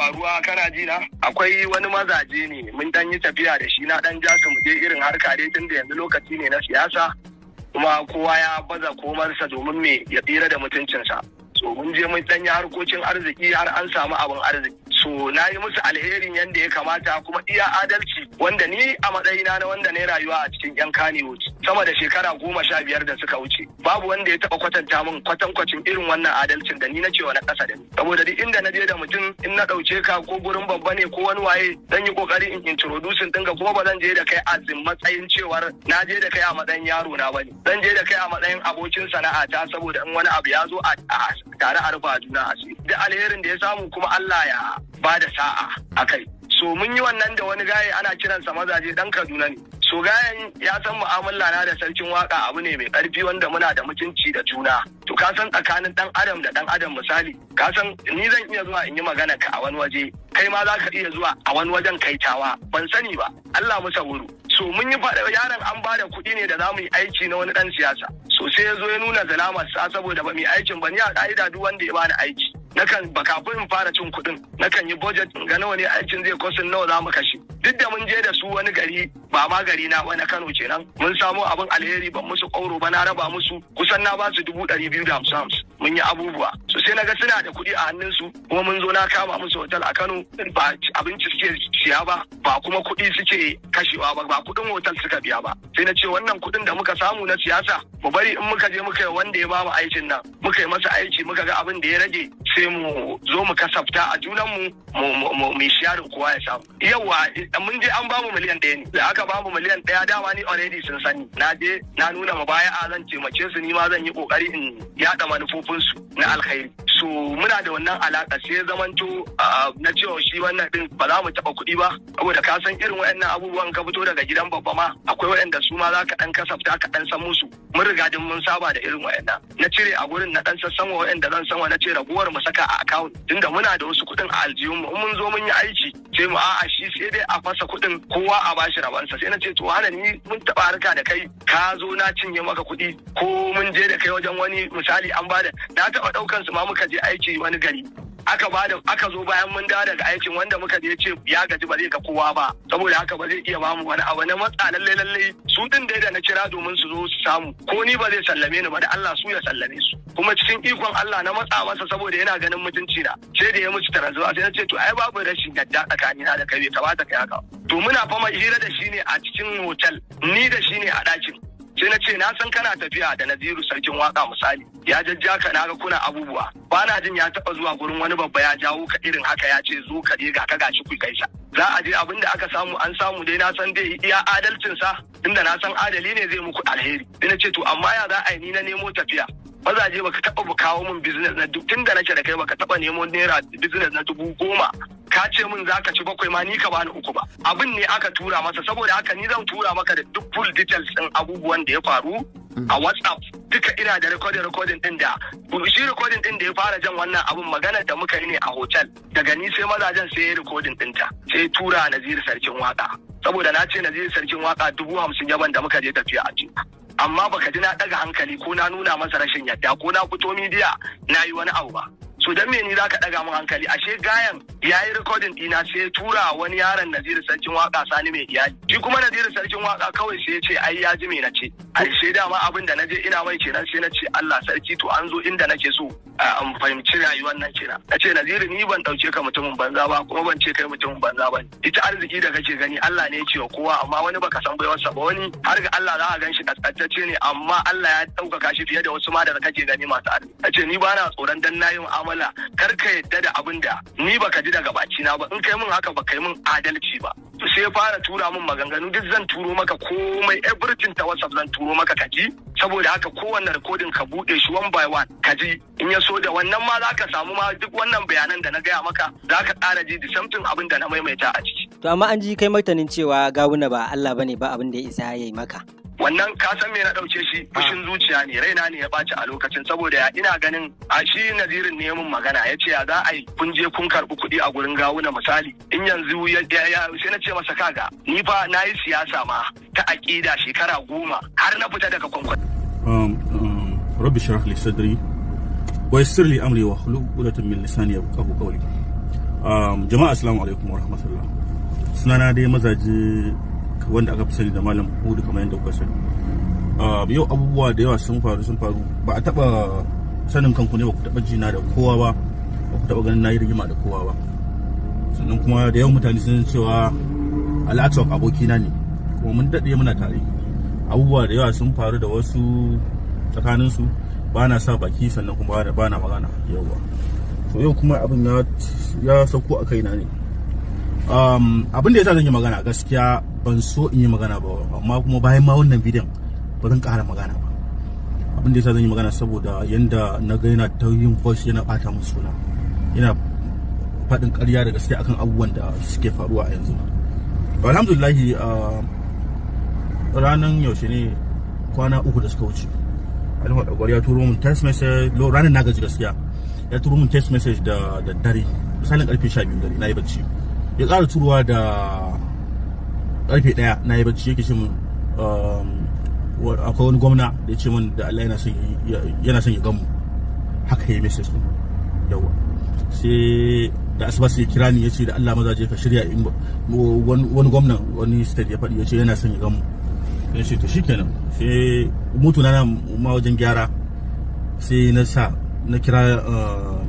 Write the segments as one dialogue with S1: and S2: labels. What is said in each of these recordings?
S1: Faruwa, kana ji na, akwai wani mazaje ne, mun dan yi tafiya da shi, na dan ja su mu je irin harka dai, tunda yanzu lokaci ne na siyasa, kuma kowa ya baza komarsa domin me ya tsira da mutuncinsa. So mun je mun dan yi harkokin arziki har an samu abin arziki. So na yi musu alherin yadda ya kamata, kuma iya adalci wanda ni a matsayina na wanda na rayuwa a cikin yan Kannywood sama da shekara 15 da suka wuce, babu wanda ya taba kwatanta min kwatankwacin irin wannan adalcin da ni na cewa na ƙasa da ni. Saboda duk inda na je da mutum, in na ɗauke ka ko gurin babba ne ko wani waye, zan yi kokari in introducing ɗinka, kuma ba zan je da kai a matsayin cewar na je da kai a matsayin yaro na bane. Zan je da kai a matsayin abokin sana'ata, saboda in wani abu ya zo a tare a rufa juna asiri. Duk alherin da ya samu kuma, Allah ya ba da sa'a a kai. So mun yi wannan da wani gaye ana kiransa Mazaje, dan Kaduna ne. So gayen ya san mu'amala na da Sarkin Waka abu ne mai karfi, wanda muna da mutunci da juna. To ka san tsakanin dan adam da dan adam, misali, ka san ni zan iya zuwa in yi magana ka a wani waje, kai ma za ka iya zuwa a wani wajen kai tawa, ban sani ba, Allah musa wuru. So mun yi faɗa, yaron an ba da kuɗi ne da za mu yi aiki na wani ɗan siyasa. So sai ya zo ya nuna zalamar sa saboda ba mu yi aikin ba. Ni a ƙa'ida, duk wanda ya bani aiki, nakan ba kafin in fara cin kuɗin, nakan yi budget in ga nawa ne aikin zai costing, nawa za mu kashe. Duk da mun je da su wani gari, ba ma gari na wani Kano kenan, mun samu abin alheri, ban musu ƙauro ba, na raba musu, kusan na ba su 250,000, mun yi abubuwa. So sai na ga suna da kuɗi a hannunsu, kuma mun zo na kama musu hotel a Kano, ba abinci suke siya ba, ba kuma kuɗi suke kashewa ba, ba kuɗin hotel suka biya ba. Sai na ce wannan kuɗin da muka samu na siyasa, mu bari in muka je muka yi wanda ya bamu aikin nan, muka yi masa aiki, muka ga abin da ya rage, sai mu zo mu kasafta a junanmu, mu mu sharing, kowa ya samu. Yawa, mun je an bamu miliyan 1 ne. Da aka bamu miliyan 1, dama ni already sun sani, na je na nuna ma baya a zan taimake su, ni ma zan yi kokari in yaɗa manufofinsu na alkhairi. So muna da wannan alaka, sai ya zamanto na cewa shi wannan din ba za mu taɓa kuɗi ba, saboda ka san irin waɗannan abubuwan, ka fito daga gidan babba ma, akwai waɗanda su ma za ka ɗan kasafta ka ɗan san musu. Mun riga din mun saba da irin waɗannan. Na cire a gurin, na ɗan sassan wa waɗanda zan san wa, na ce raguwar mu saka a account, tunda muna da wasu kuɗin a aljihunmu, in mun zo mun yi aiki sai mu a'a, shi sai dai a fasa kuɗin, kowa a bashi rabansa. Sai na ce to hana ni mun taɓa harka da kai, ka zo na cinye maka kuɗi, ko mun je da kai wajen wani, misali an bada, na taɓa ɗaukan su ma muka je aiki wani gari, aka bada, aka zo bayan mun dawo daga aikin, wanda muka je ce ya gaji, ba zai ga kowa ba, saboda haka ba zai iya bamu wani abu. Na matsa, lalle lalle su din dai da na kira domin su zo su samu, ko ni ba zai sallame ni ba, da Allah su ya sallame su. Kuma cikin ikon Allah, na matsa masa saboda yana ganin mutunci na, sai da ya musu transfer. Sai na ce to ai babu rashin yadda tsakanina da kai, bai kamata kai haka. To muna fama hira da shi ne a cikin hotel, ni da shi ne a ɗakin. Sai na ce na san kana tafiya da Naziru Sarkin Waka, misali, ya jajja ka, na ga kuna abubuwa, ba na jin ya taba zuwa gurin wani babba ya jawo ka irin haka, ya ce zo ka je, ga ka gashi, ku kai sa za a je, abin da aka samu an samu dai, na san dai iya adalcin sa, inda na san adali ne, zai muku alheri. Sai na ce to amma ya za a yi, ni na nemo tafiya, Mazaje, baka taba kawo min business na duk tun da nake da kai, baka taba nemo naira business na 10,000 ka ce min zaka ci bakwai ma, ni ka bani uku ba. Abin ne aka tura masa. Saboda haka ni zan tura maka da duk full details din abubuwan da ya faru a WhatsApp duka. Ina da recording din da shi recording din da ya fara jan wannan abun, magana da muka yi ne a hotel, daga ni sai Mazajen, sai ya recording dinta, sai tura Naziru Sarkin Waka, saboda na ce Naziru Sarkin Waka 50,000 yaban da muka je tafiya a ciki. Amma baka ji na daga hankali ko na nuna masa rashin yadda ko na fito media na yi wani abu ba. So dan me ni zaka daga min hankali? Ashe gayan yayi recording dina, sai tura wani yaron Naziru Sarkin Waka, Sani Mai Iyali. Shi kuma Naziru Sarkin Waka kawai sai ya ce ai ya ji me na ce, ashe dama abin da naje ina mai kenan. Sai na ce Allah sarki, to an zo inda nake so in fahimci rayuwar nan kenan. Na ce Naziru, ni ban dauke ka mutumin banza ba, kuma ban ce kai mutumin banza ba. Ita arziki da kake gani, Allah ne ya ce wa kowa, amma wani baka san baiwarsa ba. Wani har ga Allah za a gan shi kaskantacce ne, amma Allah ya ɗaukaka shi fiye da wasu ma da kake gani masu arziki. Na ce ni ba na tsoron dan na yi mu'amala, kar ka yadda da abin da ni baka ji daga bakina ba. In kai min haka, ba kai min adalci ba. Sai ya fara tura min maganganu. Duk zan turo maka komai, everything ta WhatsApp zan turo maka kaji. Saboda haka kowanne recording ka bude shi one by one kaji. In ya so da wannan ma za ka samu ma duk wannan bayanan da na gaya maka, za ka ƙara ji the same abin da na maimaita a ciki.
S2: To amma an ji kai martanin cewa Gawuna ba Allah bane ba, abin da ya isa ya yi maka.
S1: Wannan ka san me na ɗauke shi, fushin zuciya ne, raina ne ya ɓaci a lokacin, saboda ya ina ganin a shi Nazirin ne mun magana, ya ce ya za a yi kun je kun karɓi kuɗi a gurin Gawuna, misali in yanzu ya sai na ce masa kaga, ni fa na yi siyasa ma ta aƙida shekara 10 har na fita daga kwankwan.
S3: رب اشرح لي صدري ويسر لي امري واحلل عقدة من لساني يفقهوا قولي. Jama'a, assalamu alaikum wa rahmatullah. Sunana dai Mazaje, wanda aka fi sani da Malam Hudu, kamar yadda kuka sani. Yau abubuwa da yawa sun faru. Ba a taba sanin kanku ne ba, ku taba jina da kowa ba, ba ku taba ganin nayi rigima da kowa ba. Sannan kuma da yawan mutane sun cewa Al'atok abokina ne, kuma mun daɗe muna tare. Abubuwa da yawa sun faru da wasu tsakaninsu, ba na sa baki, sannan kuma ba na magana yawa. To, yau kuma abin ya sauko a kaina ne. Abin da ya sa zan yi magana, gaskiya ban so in yi magana ba, amma kuma bayan ma wannan bidiyon ba zan ƙara magana ba. Abin da ya sa zan yi magana, saboda yanda na ga yana ta yin voice, yana ɓata mun suna, yana faɗin ƙarya da gaskiya akan abubuwan da suke faruwa a yanzu. Alhamdulillahi, ranar yaushe ne, kwana 3 da suka wuce, Alima Dagwar ya turo mun text message. Ranar na gaji gaskiya. Ya turo mun text message da dare, misalin karfe 12 dare, na yi bacci. Ya ƙara turowa da karfe 1, na yi bacci. Yake ce mun akwai wani gwamna da ya ce mun da Allah yana son ya gamu. Haka ya yi message din yawa. Sai da asuba sai ya kira ni, ya ce da Allah Mazaje ka shirya, in wani gwamnan wani state ya faɗi, ya ce yana son ya gamu. Ya ce to shikenan. Sai moto na ma wajen gyara, sai na sa na kira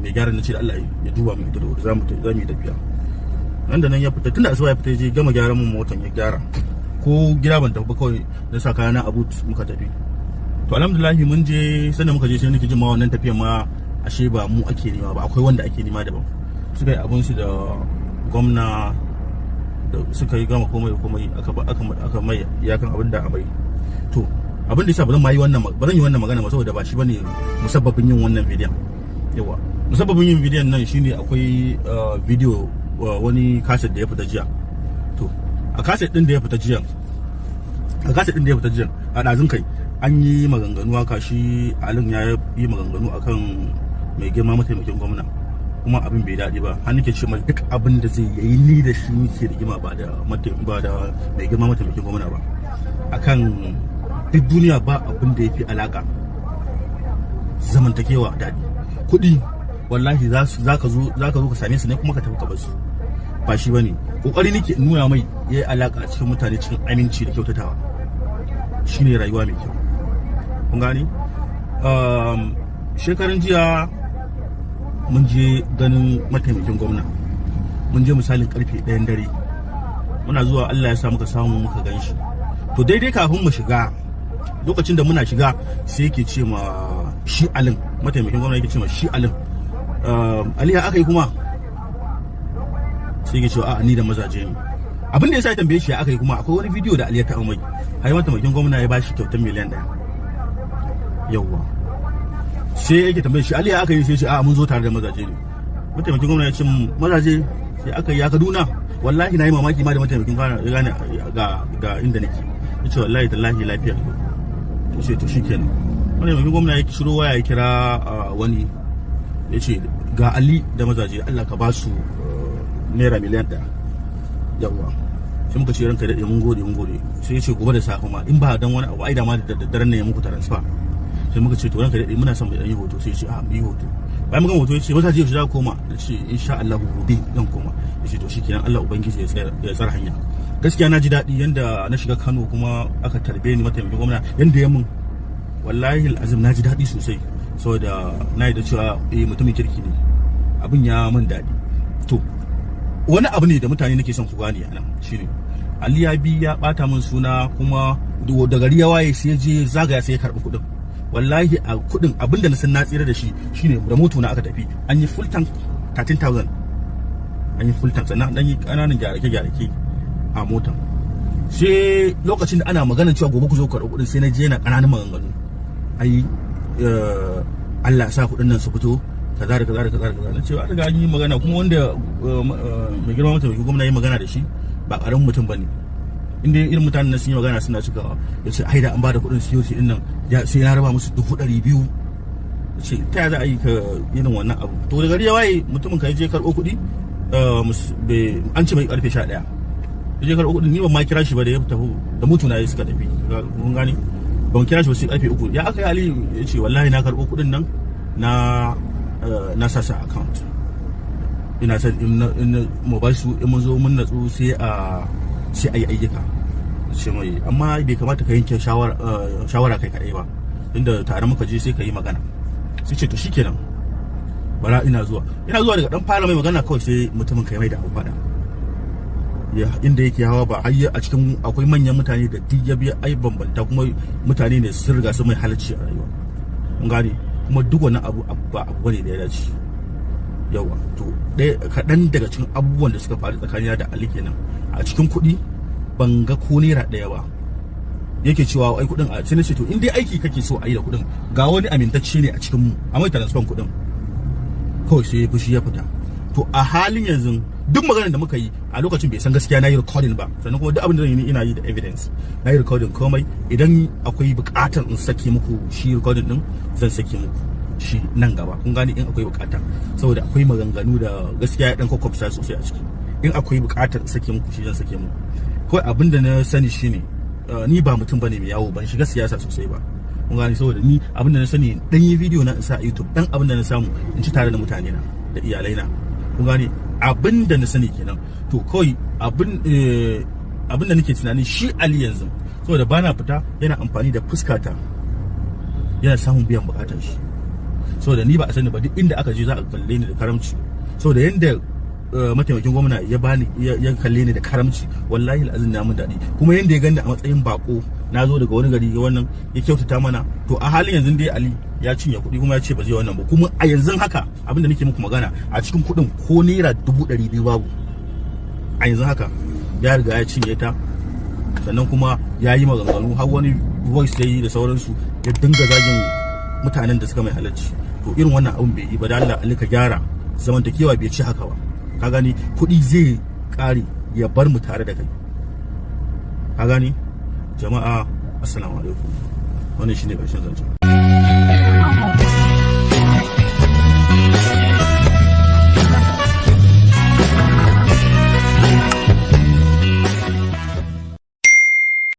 S3: mai gyara, na ce da Allah ya duba mu ita da wuri, za mu yi tafiya. Nan da nan ya fita, tunda asuba ya fita, je gama gyaran mun motan, ya gyara. Ko gida ban tafi ba, kawai na sa kaya na a boot muka tafi. To, alhamdulillah mun je. Sannan muka je, sai nake jin ma wannan tafiyan ma ashe ba mu ake nema ba, akwai wanda ake nema daban. Suka yi abun su da gwamna, da suka yi gama komai komai, aka mai iyakan abin da a mai. To, abin da yasa ba zan ma yi wannan, ba zan yi wannan magana ba, saboda ba shi bane musabbabin yin wannan bidiyon. Yawa, musabbabin yin bidiyon nan shine akwai bidiyo, wani kaset da ya fita jiya. To, a kaset din da ya fita jiya, a ɗazun kai, an yi maganganu haka. Shi Alin ya yi maganganu akan mai girma mataimakin gwamna, kuma abin bai daɗi ba. Har nake ce mai duk abin da zai yi, ni da shi muke rigima, ba da mai girma mataimakin gwamna ba. Akan duk duniya ba abin da ya fi alaka zamantakewa daɗi. Kuɗi wallahi za ka zo ka same su ne kuma ka tafi ka bar su. Ba shi bane. Kokari nake nuna mai yayi alaka cikin mutane cikin aminci da kyautatawa, shine rayuwa mai kyau. Kun gane? Shekaran jiya mun je ganin mataimakin gwamna. Mun je misalin karfe 1n dare. Muna zuwa, Allah ya sa muka samu muka gan shi. To, daidai kafin mu shiga, lokacin da muna shiga, sai yake ce ma shi Alin, mataimakin gwamna yake ce ma shi Alin, "Ali, ya aka yi?" Kuma sai yake cewa, "A'a, ni da Mazaje ne." Abin da ya sa ya tambaye shi ya aka yi kuma, akwai wani bidiyo da Ali ya taɓa mai, har mataimakin gwamna ya bashi kyautar miliyan 1. Yawwa, sai yake tambaye shi, "Ali, ya aka yi?" Sai ce, "A'a, mun zo tare da Mazaje ne." Mataimakin gwamna ya ce, "Mazaje, sai aka yi ya Kaduna?" Wallahi na yi mamaki ma da mataimakin gwamna ya gane ga inda nake. Ya ce, "Wallahi tallahi lafiya." Ya ce, "To shikenan." Mataimakin gwamna ya shiro waya, ya kira wani, ya ce, "Ga Ali da Mazaje, Allah ka ba su naira miliyan 1." Yawwa, sai muka ce, "Ranka daɗe, mun gode, mun gode." Sai ya ce, "Gobe da safe ma, in ba dan wani abu, ai da ma da daren ne ya muku transfer." Sai muka ce, "To ranka daɗe, muna son mu yi hoto." Sai ya ce, "A, mu yi hoto." Bayan muka hoto, ya ce, "Mazaje, yaushe za ka koma?" Na ce, "Insha Allah gobe zan koma." Ya ce, "To shikenan, Allah ubangiji ya tsara hanya." Gaskiya na ji daɗi yanda na shiga Kano kuma aka tarbe ni, mataimakin gwamna yanda ya mun, wallahi azim na ji daɗi sosai, saboda na yi da cewa eh, mutumin kirki ne. Abin ya min daɗi. To, wani abu ne da mutane nake son ku gane a nan shine, Ali ya bi ya bata min suna, kuma da gari ya waye sai ya je zagaya, sai ya karɓi kuɗin. Wallahi a kuɗin, abinda na san na tsira da shi shine da moto na aka tafi, an yi full tank 13,000, an yi full tank, sannan an yi ƙananan gyarake-gyarake a motan. Sai lokacin da ana maganar cewa gobe ku zo ku karɓi kuɗin, sai na je na ƙananan maganganu, ai Allah ya sa kuɗin nan su fito, kaza da kaza da kaza da kaza. Na cewa riga an yi magana, kuma wanda mai girma mataimakin gwamna yi magana da shi ba ƙaramin mutum bane. Inda irin mutanen nan sun yi magana suna cikawa. Ya ce, ai da an bada kuɗin siyo din nan, sai na raba musu 200,000. Ce ta za a yi ka irin wannan abu? To, da gari ya waye, mutumin ka je karɓo kuɗi, an ce mai karfe 11 ya je karɓo kuɗi. Ni ban ma kira shi ba, da ya tafi da mutuna ya suka tafi. Kun gane? Ban kira shi ba sai karfe 3. "Ya aka yi, Ali?" Ya ce, "Wallahi na karɓo kuɗin nan, na sa account." Ina son in mu bar su, in mun zo mun natsu sai a yi ayyuka. Ce mai, amma bai kamata ka yanke shawara kai kaɗai ba, inda tare muka je, sai ka yi magana. Sai ce to shikenan, bara ina zuwa, ina zuwa. Daga dan fara mai magana kawai sai mutumin kai mai da abu fada ya inda yake hawa ba har a cikin akwai manyan mutane da duk ya biya ai bambanta, kuma mutane ne sun riga sun mai halacci a rayuwa, mun gane. Kuma duk wani abu ba abu bane da ya dace. Yawa, to ɗaya kaɗan daga cikin abubuwan da suka faru tsakanina da Ali kenan. A cikin kuɗi ban ga ko naira ɗaya ba. Yake cewa ai kuɗin a sai na ce to in dai aiki kake so a yi da kuɗin, ga wani amintacce ne a cikin mu, a mai transfer kuɗin. Kawai sai ya fushi ya fita. To a halin yanzu duk maganar da muka yi a lokacin bai san gaskiya na yi recording ba. Sannan kuma duk abin da zan yi ina yi da evidence. Na yi recording komai. Idan akwai buƙatar in sake muku shi recording din, zan sake muku shi nan gaba, kun gane, in akwai buƙata, saboda akwai maganganu da gaskiya ya dan kwakwafsa sosai a ciki. In akwai buƙatar in sake muku shi, zan sake muku. Kawai abin da na sani shine ni ba mutum bane mai yawo, ban shiga siyasa sosai ba, kun gane, saboda ni abin da na sani dan yi video na in sa a YouTube, dan abin da na samu in ci tare da mutane na da iyalai na, kun gane, abin da na sani kenan. To kawai abin da nake tunani shi Ali yanzu, saboda bana fita, yana amfani da fuskata yana samun biyan bukatar shi, saboda ni ba a sani ba, duk inda aka je za a kalle ni da karamci, saboda yanda mataimakin gwamna ya bani ya kalle ni da karamci, wallahi al'azim na mun daɗi. Kuma yanda ya gani a matsayin bako, na zo daga wani gari, wannan ya kyautata mana. To a halin yanzu dai Ali ya cinye kuɗi kuma ya ce ba zai wannan ba. Kuma a yanzu haka abinda nake muku magana, a cikin kuɗin ko naira 200,000 babu a yanzu haka, ya riga ya cinye ta. Sannan kuma ya yi maganganu, har wani voice ya yi da sauransu, ya dinga zagin mutanen da suka mai halarci. To irin wannan abun bai yi ba. Da Allah Ali ka gyara zamantakewa, bai ci haka ba. Ka gani, kuɗi zai ƙare ya bar mu tare da kai, ka gani. Jama'a, assalamu alaikum. Wannan shine ƙarshen zancen.